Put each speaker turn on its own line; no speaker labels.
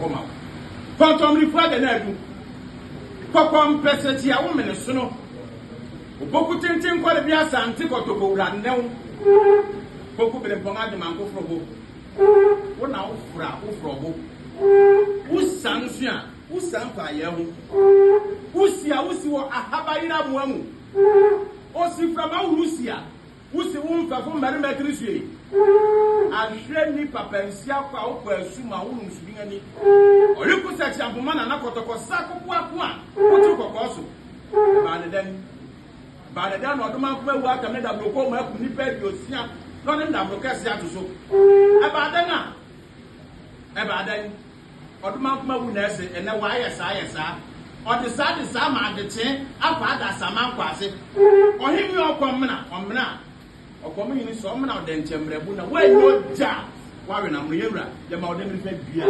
bɔ ma wo. Kɔntɔmmirifo agya na adu. Kɔkɔ mpɛsɛkyi a wo mene sono. Oboku tenten kɔre bi asante kɔtɔkɔ wura nnɛw. Koku berempɔn agyemanko forobo. Wo na wo fora wo forɔbo. Wo san nso a, wo san kɔ ayɛ ho. Wo si a, wo si wɔ ahaba yera amoa mu. Osi frama wo si a, wo si wo mfɛfo mmarima tiri so ei. Ahwerɛ nni papa nsia kɔ a wo kɔ asu ma wo nom subin ani. Ɔreko sɛ kyeampoma nana kɔtɔkɔ sa kokoako a wo tiri kɔkɔɔ so. Ɛbaa ne dɛn? Ɛbaa ne dɛn na ɔdomankoma awu atam ne daboro kɔn mu akum nnipa 60 na ɔde ne daboro kɛse ato so? Ɛbaa dɛn a? Ɛbaa dɛn? Ɔdomankoma wu na ɛse ɛnnɛ wayɛ saa yɛ saa. Ɔde saa de saa ma adekyee afa adasamma nkwaase. Ɔhene ɔkɔm mena, ɔmena a, ɔkɔm hene sɛ ɔmena ɔdɛnkyɛmmerɛbo na woanyɛ ogya a woawe no amono. Yɛn wura, yɛma wo dɛm nifa dua.